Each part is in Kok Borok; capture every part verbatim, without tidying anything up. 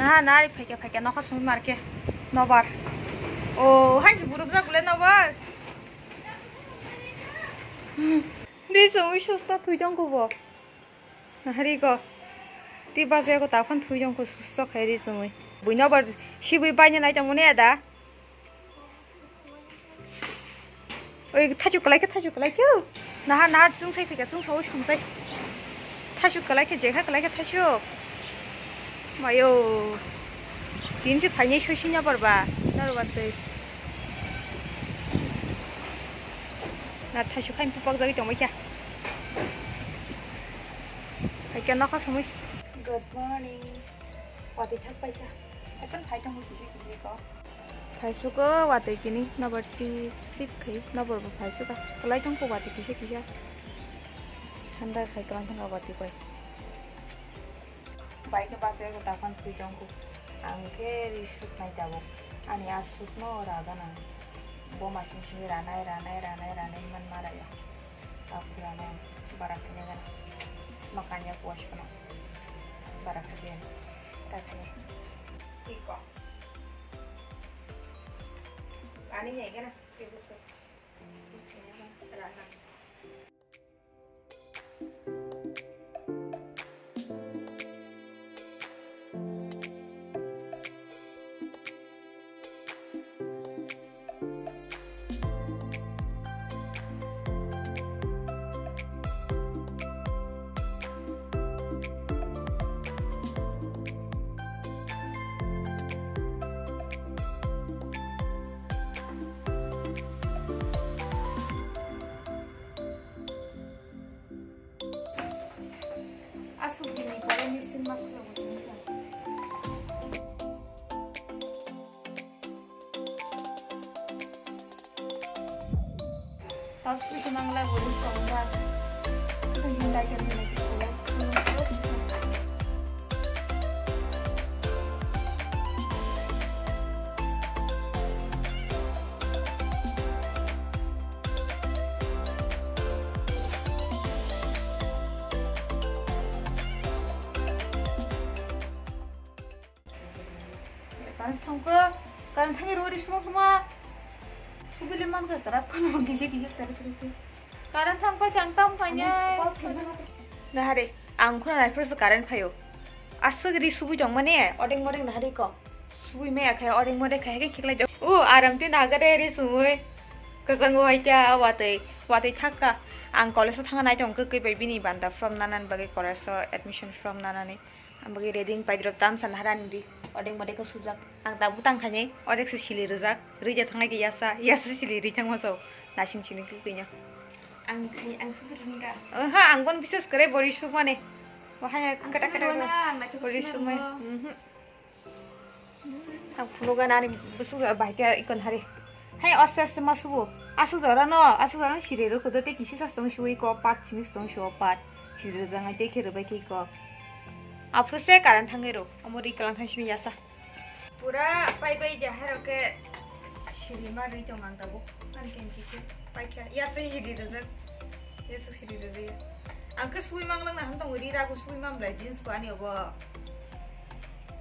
Naha nari phaikya phaikya nokha sumi marke nobar. O, hai se buruk jak bole nobar. Hmm. Ri sumi susta thui tong kubo. Nahari ko. Ti basa ko ta phan thui tong ko susta khai ri sumi. Bui nobar sibui baina nai tong mone ada. Oi, thaichuk kwlai khe, thaichuk kwlai khe. Naha, naha, chwng sai phika, chwng saui sumsai. Thaichuk kwlai khe, jekha kwlai khe, thaichuk. Mayo. Tin se phainai soi sinya barba. Naro ba tei. Na thaichuk khain pupak jagui tongbai kha. Hai khe nokha sumui. Good morning. Watwi thak pai kha. Epan phai tongwi kisa kisa ko. Phai suko watwi kini nobar sip sip khai nobor bo phai suka. Kwlai tong ko watwi kisa kisa. Thanda khai kwlai thang watwi koi. Bai khe basa ko ta phan twi tong ko. Ang khe ri suk nai tabuk. Ani a suk no raga nang. Bo masing simi ranai ranai ranai ranai man mara ya. Tapsirano bara kanya gana. Makanya puas kono. Bara kanya. Takanya. Iko. Ani ya gana. Kebisa. Rana. Aswk bini pore machine ma khulogwi tongsa. Tau sui khwnang le bo ruk tong jak. Tei hwn dai khe nini khe khulai. Current thangkhe, current thangwi rw ri suma suma. Sugwili mankha kwrak phano kisa kisa kwrak kwrak khe. Current thangpai khe ang tamo kainai. Nahare, ang khuna naiphuru se current phaio. Aswk ri subui tongmani, odeng modeng nahare ko. Subui maya khai, odeng modeng khai, hai khe khiklai jak. O, aram te nagade ri sumui. Kwchangwi hai ta watwi, watwi thakka. Ang college o thangna nai tong khe, khe bai bini banda form nanani bagwi college o admission form nanani. Ang bagwi ready wng pai dirok tamsa naharani ri. Odeng modeng khe subjak. Ang tabuk tang khainai, odek se sili rijak. Rija thangnai khe yasa, yasa sili ri thangma sao. Nasing sini khe kanya. Ang khai, ang subui ringa. Oha, ang bon bises kore bori sumane. Wahai ang kata subui kata rona, ang nacho bori sumane. Mhm. Ang phunugo nani bwswk jora bai khe ikon hari. Hai aste aste ma subo. Aswk jora no, aswk jora no siri rw khudo tei kisi sas tong siwi ko pat simi tong siwo pat. Siri rw jangai tei khe rw bai khe ko. Aphuru se current thangwi rw. Omo ri kalang thang sini yasa. Pura pai pai de hai rok khe siri ma rwi tong ang tabuk. Ani kenchi khe pai khe yasa siri rw jak. Yasa siri rw jak. Ang khe sui mang lang na han tong ri rago sui mam lai jeans ko ani obo.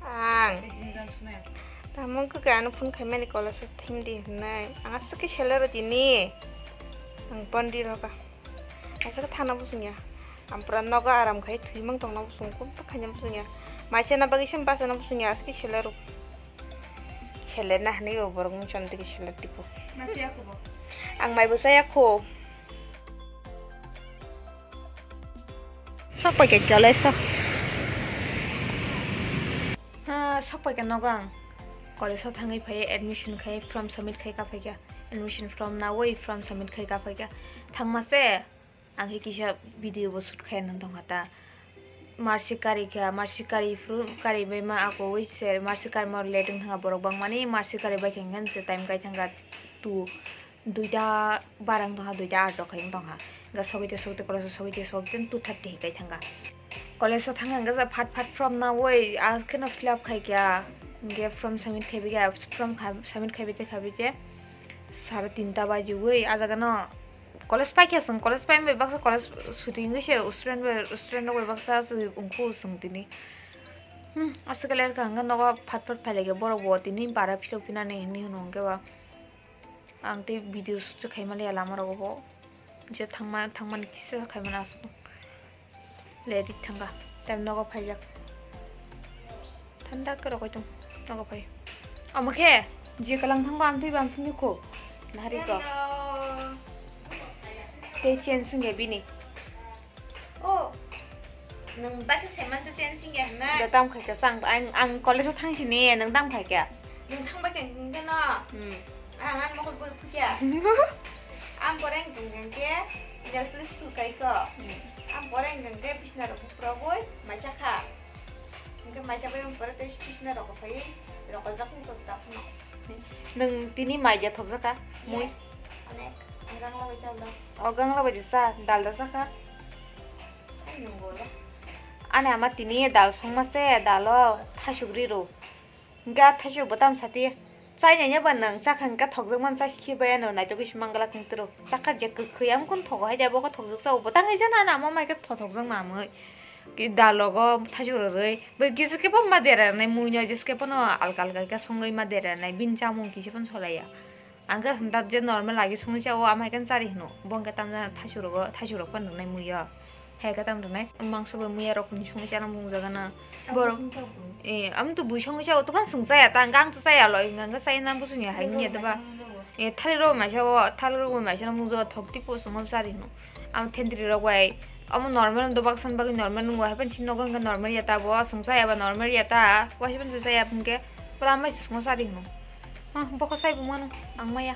Ang. Tei jeans ang sunai. Tamo wngkha khe ano phone khaimani college o thim di hinwi. Ang aswk khe selero tini. Ang pon di roka. Aswk khe thana busung ya. Ang pura nogo aram khai thwi mang tongna busung, kum ta khaina busung ya. Maisa na bagwi sem basa na busung ya, aswk khe selero. Seler na hinwi bo borok mung chon tiki seler tiko. Masi ya kubo. Ang mai bo saya kho. Sok pai khe college o. Ha, sok pai khe nogo ang. College o thangwi phai admission khai form submit khai ka phai kha. Admission form nawi form submit khai ka phai kha. Thangma se ang khe kisa video bo shoot khai nang tong kha ta. Marsi kari kha, marsi kari phuru kari bai ma ako wi se marsi kari ma late wng thang kha borok bangmani marsi kari bai khe hwnkhe se time kai thang kha two. Duita barang tongkha, duita atok khai tongkha. Ga sogwi te sogwi te college sogwi te sogwi te two thirty hai kai thangkha. College o thangkha hwnkhe ja phat phat form nawi akheno fill up khai kha. Hwnkhe form submit khai bikha, form submit khai bite khai bite sare tinta bajiwi ah jagano college paikha chwng, college pai bai baksa college suti wngwi se student bai, student rok bai baksa se wngkhu chwng tini. Hmm, aswk ler ka hwnkhe nogo phat phat phailai khe borok bo tini bara philok phinani hinwi hwno hwnkhe ba. Ang tei video shoot se khaima le lama rogo bo. Je thangma, thangmani kisa khaimani aswk. Le dik thangka. Tam nogo phaijak. Thanda ke rokoi tong. Nogo phai. Omo khe je kalang thangba amtwi bam thini ko. Nari ko. Hello. Tei chen singya bini. Oh. Nang bakhe seman se chen singya na. Da tam khai ka sang ang, ang college o thang sini nang tam khai ka. Nang thang bakhe nang ke no. Hmm. Ang an mokol bor phukya. Am pore ang tong ke. Idal plus school kai ko. Hmm. Am pore ang ke bisna ro phuk rogoi macha kha. Ang ke macha bai ang pore te bisna ro ko phai. Ro ko jak ni ko tak no. Nwng tini mai ja thokjaka? Mui? Yes, onek. Ang gangla bai chal do. O gangla bai sa, dal da saka? Ai, nwng bolo. Ani ama tini dal songma se, dalo thasuk ri ro. Ga thasuk bo tam sati. Chai nanya ba nwng chakha hwnkha thokjak man chai khi bai ano naitok isi mangala kung tro. Chakha je kwkhwi am kun thogo hai ja bo kha thokjak sa bo tang ija na na ma mai kha thothok jak ma mui. Ki dalogo thajwk rwrwi, bai kisa khe phano ma dera rwnai, muino jesa khe phano alka alka khe songwi ma dera rwnai, bini chamung kisa phano solaiya. Ang khe hwnda je normal lagi songwi cha, o ama hai khe chari hwno, bo hwnkhe tamjani thaichuk rogo, thaichuk rok phano rwnai muiyo. Hai khe tamo rwnai, mangso bai muiya rok ni songwi chana mungjago na. Borok, eh, am to bui songwi cha, o to phano swng chaya ta, ang to chaya loi, hwnkha hwnkhe chai na bosongya hai wngya doba. Eh, thali rok bai maisa o, thali rok bai maisa no mungjago, thok twi po songma chari hwno. Ang thentwrwi rok bai. Omo normal wngdo, baksa ni bagwi normal wngo, haiphano chini nogo hwnkhe normal ya ta bo, chwng chaya ba normal ya ta, waisa phano chaya hwnkhe, pura mai se chwngno chari hwno. Ha, bokho sai bo mano, ang maya.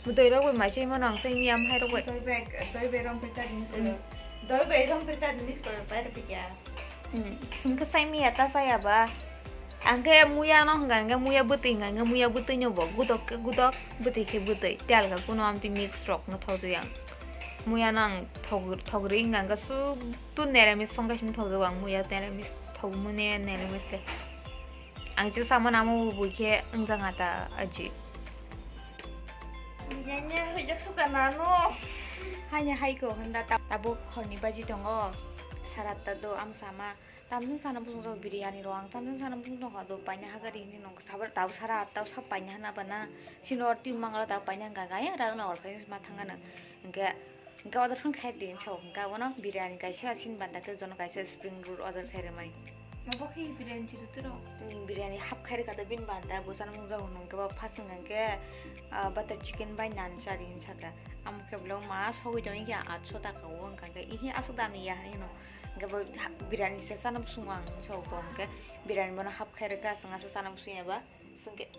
Bo doi rok bai mai se mano, ang sai miyam hai rok bai. Doi bai, doi bai rom pe chari ni. Mm. Doi bai rom pe chari ni ko bai rok ya. Hmm, chwng khe chai maya ta chaya ba. Ang khe muya no hwnka hwnkhe muya bwtwi hwnka hwnkhe muya bwtwi no bo gudok khe gudok, bwtwi khe bwtwi. Tei alka kuno amtwi mix rok no thokjak ang. Muya no ang thok-, thok rwi hwnka hwnkhe suk tu neramis song khe simi thokjak ang muya neramis thok mune neramis le. Ang je sama namo bo bui khe wngjak nga ta aji. Nanya hujak suka nano. Hanya hai ko hwnda ta-, tabuk horni baji tongo. Saratta do am sama. Tamjwng sana bwswng jok biryani rok ang tamjwng sana bwswng jok do paina hagari hinwi nong sabar tau sara tau sab paina hana bana. Sini or twi mangala tau paina hwnkha gaya ra no or khe ma thangana. Hwnkhe Hwnkhe order phone khai di, hinsa hwnkhe abono biryani kaisa, sini banda khe jono kaisa spring roll order khai rwmani. Mabo khe biryani chiri tiro? Hmm, biryani hap khai rwkha da bini banda, bwsano mungjago hwnwi hwnkhe bo phasing hwnkhe, ah, butter chicken bai naan chari hinwi sakha. Amo khe bolong ma sogwi tongwi khe aatso taka o wngkha khe, ihi aswk dam ya hinwi hwno. Hwnkhe bo ha-, biryani se chana bwswng ang hinwi sa o bo hwnkhe biryani bono hap khai rwkha, chwng aswk chana bwswng ya ba, chwng khe.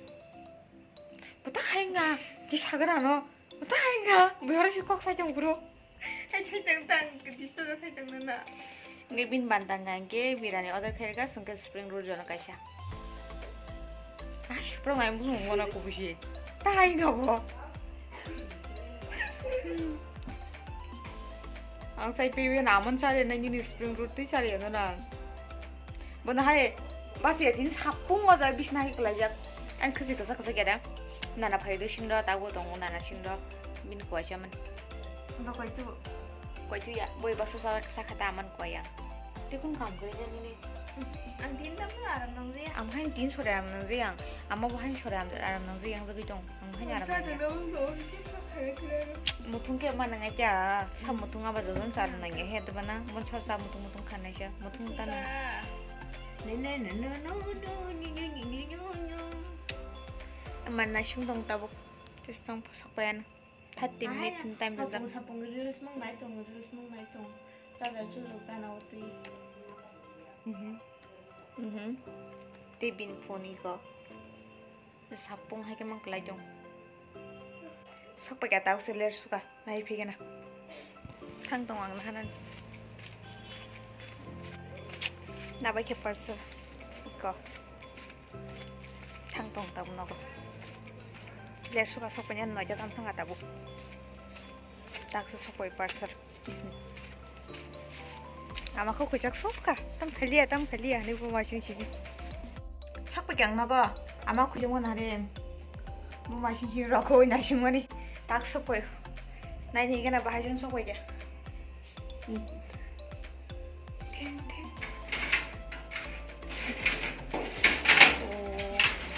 Bwtang hai wngkha, ki sagra no. Bwtang hai wngkha, bihoro se kok sai tong bro. Hai sai tong tang, disturb khai tong na. Nge bin ban tang nge birani order khai rega, sungke spring roll jono kaisa. Ah, suprang ngai mung mona ko busi. Ta hai wngkha bo. Ang sai pewe namon chari na nini spring roll twi chari ano na. Bono hai basi ya thin sapung o jai bisna hai kwlaijak. Ang khisi kwsa kwsa keda. Nana phai do singdo tago tongo nana singdo. Bin kuaisa man. Ba koi tu. Koi tu ya. Boi baksa sa sa khata aman kuaya. Te kun kam kore ya nini. Ang din tam aram nang je. Am hai din sore aram nang je yang. Ama bo hai sore aram nang je yang jagoi tong. Ang hai aram nang ya. Muthung khe ma nang ai ta. Sa muthung aba jojon sa aram nang ya he to bana. Bon sa sa muthung muthung khanai sa. Muthung ta nang. Manna sung tong tabuk. Tis tong sok payan. Thirty minute time rajak. Sapung reels mang nai tong, reels mang nai tong. Chajar chujak gana o twi. Mhm. Mhm. Tei bini phone iko. Sapung hai khe mang kwlai tong. Sok paikha tau se ler suka. Nai phigena. Thang tong ang nahanani. Nabai khe parcel. Iko. Thang tong tabo nogo. Ler suka sok paina noida tam thanga tabo. Taksa sok pai parcel. Ama kho khuijak sopkha, tam khaliya, tam khaliya hinwi buma sing sini. Sakpai khe ang nogo, ama khuijak mano hari. Buma sing sini rokho naising mani. Tak sopkoi. Naini gana bahai jong sopkoi khe. Theng, theng.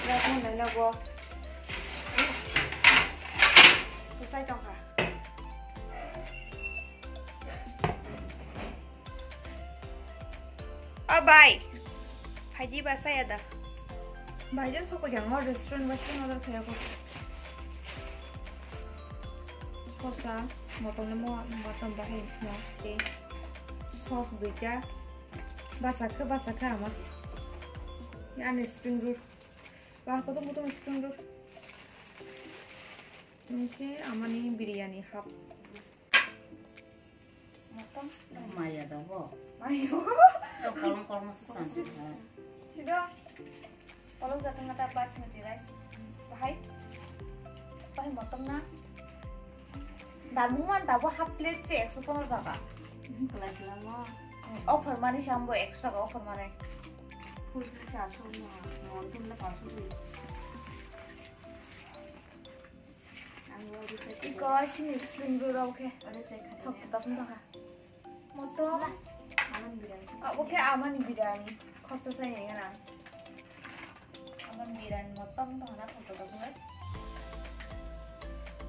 Yak mwnai nogo. Bwsai tongkha. O bai. Phaidi ba saya da. Bai jang sokoi jang o restaurant ba sing order khaya ko. Sosa, motom le mo, motom bahai mo. Sauce duita. Basa khe, basa khe ama. Ani spring roll. Ba, kotom kotom spring roll. Oke, amani biryani hap. Motom. Maya da bo. Maya. Kolom kolom se san. Sido. Kolom jatang kata basmati rice. Bahai. Bahai motom na. Damu man dabo half plate se ekso pondro taka. Kelas lama. Offer mani sambo ekso taka offer mani. Full plate charso na. Monthun na paso. Iko sini spring roll rok khe. Thok thok thok thok. Moto. Abo khe amani biryani. Khorsa sai nai gana. Amani biryani motom tong na thok thok thok.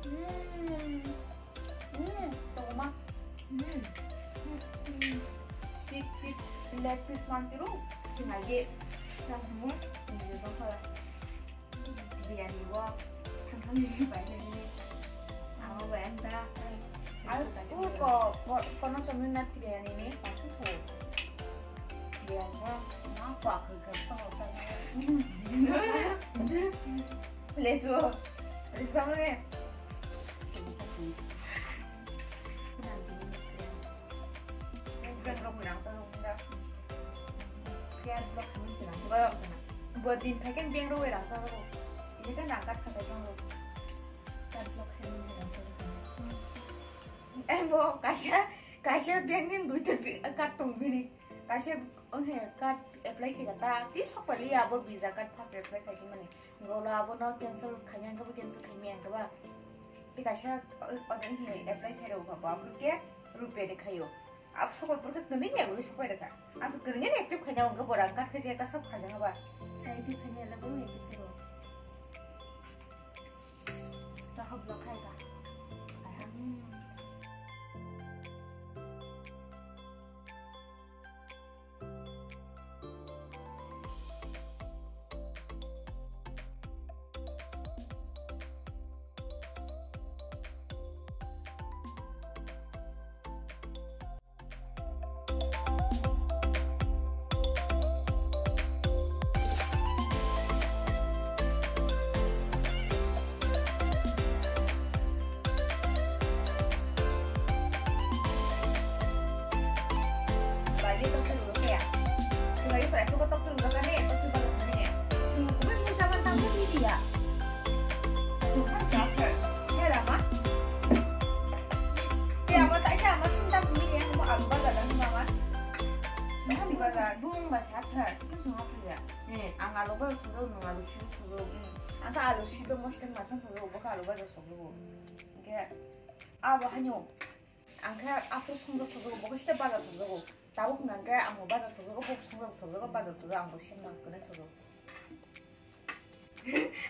Hmm. Hmm. Tongma. Hmm. Pit pit leg piece man tiru. Sinai ge. Nang mo. Ini dong khala. Biryani bo thang thang ni bai nai ni. Amo bai ang da. Ai, u ko, ko, kono chomni na biryani ni. Biryani bo ma pa khe khe to ta. Please wo. Please wo ne. Brand rok ni rang ta rok da. Brand rok ni rang ta rok. Bo, bo din phaikhe bank rok rang sa rok. Ini kan rang kat khatai tong rok. Card block khaimani rang sa rok. Eh, bo kaisa, kaisa bank ni duita bi-, card tong bini. Kaisa, oh he, card apply khai ta. Ti sokpali abo visa card first apply khai mani. Gola abo no cancel khaimani, ang khe bo cancel khaimani, ang khe ba. Ti kaisa, oh, oh, he apply khai rok ba, bo abo khe rupee de khaio. Abo sokol pore khe kwrwini abo sokpai rwkha. Ang khe kwrwini active khaina hwnkhe bo rang card khe je ka sab khaijak ba. Active khaina le bo active khaio. Ta hop block khai ka. Aha. Lagi to selu kaya. Lagi saya tuh ketok tuh kan nih, pas kita tuh nih. Semua gue mau sama tangga media. Tuhan capek. Hera mah. Ya, mata aja, mas cinta media, mau alu baga dan mama. Nah, di baga. Bung baca apa? Itu semua apa ya? Nih, ang alu baga sudah, nung alu sih sudah. Angka alu sih tuh mesti matang sudah, bukan alu baga sudah. Kayak, ah, bahannya. Ang khe aphuru songjak thokjago, bo khe sita bazar thokjago. Tabuk hwnkha khe ang bo bazar thokjago, bo songjak thokjago, bazar thokjago, ang bo semna kwrwi thokjago.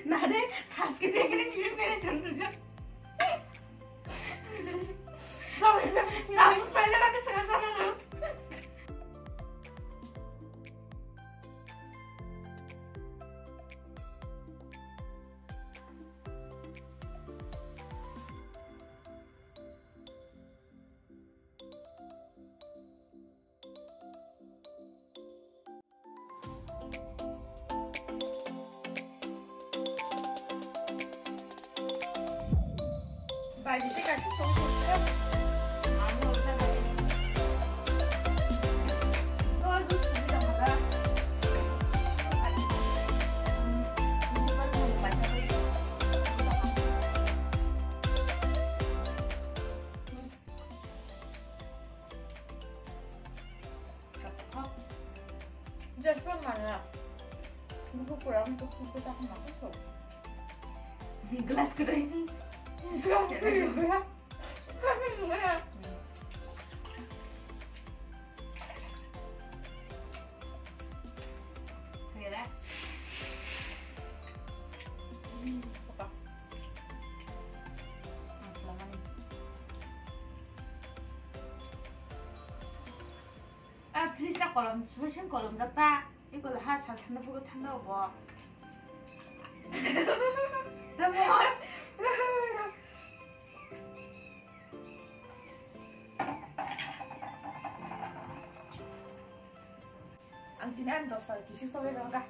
Nade, haske de kene kiri mere thangjago. Sorry, sorry, smile ba ke sana sana na. Jasper mana? Buku kurang untuk buku tak makan kok. Gelas kedai. Gelas kedai. Kami juga. Kira. Kolom soi soi kolom jak ta. Iko ha sal thanda bugo thanda bo. Tamo. Ang tini ang dos tarik kisi soi rw ga.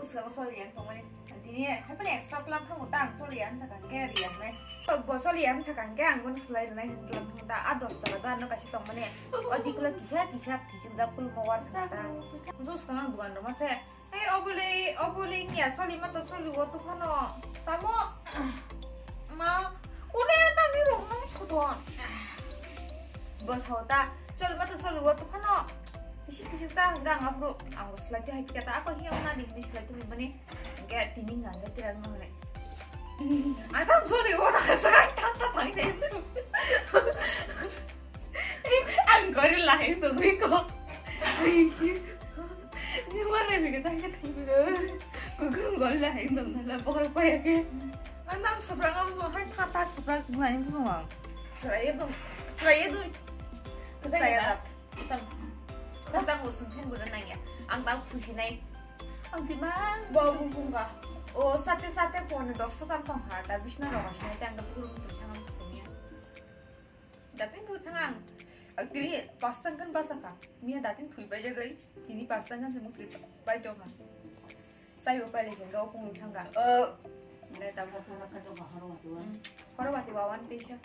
Usga soi yang tongmani. Tini hai pale extra plan thango ta ang choli ang sakang ke riang nai. Bo choli ang sakang ke ang bono slai rwnai hin plan thango ta a dos tarik ta ano kaisa tongmani. O diklo kisa kisa kising jak pul mawar ta. Jus tong ang dukan roma se. Ei obuli obuli nya choli ma to choli wo to phano. Tamo ma kune nani rok nang sodon. Bo sao ta choli ma to choli wo to phano. Kisi kisi ta hangga ang apro ang slai to hai kata ako hiya na ding ni slai to ni mani. Ke tini nang ke tirang no ne. Atam choli wo na sa ta ta ta. Ang gorilla hai to ko. Ni mana bini tangke tangke. Kuku gorilla hai to na la bor pa ya ke. Ang nang seberang apa semua hai tata seberang nani semua. Seraya bang, seraya tu. Seraya tak. Kasang, kasang usung kan guna nanya. Ang tau tuhi nai. Ang timang. Bawa bungkung ka. Oh sate sate phone dosta tam tong ha. Tapi sih na rokas nai tangke pukul mungkin tangan punya. Datin tu tangan. Agri pas tangkan basaka. Mia datin thui baja gai. Tini pas tangkan semua free bai dong ha. Sai bo paile ke gau pung thanga. Eh, le ta bo. Horo bati wawan pisa.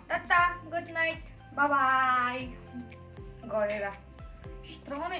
Tata, good night. Bye bye. Gorera. Strong ne.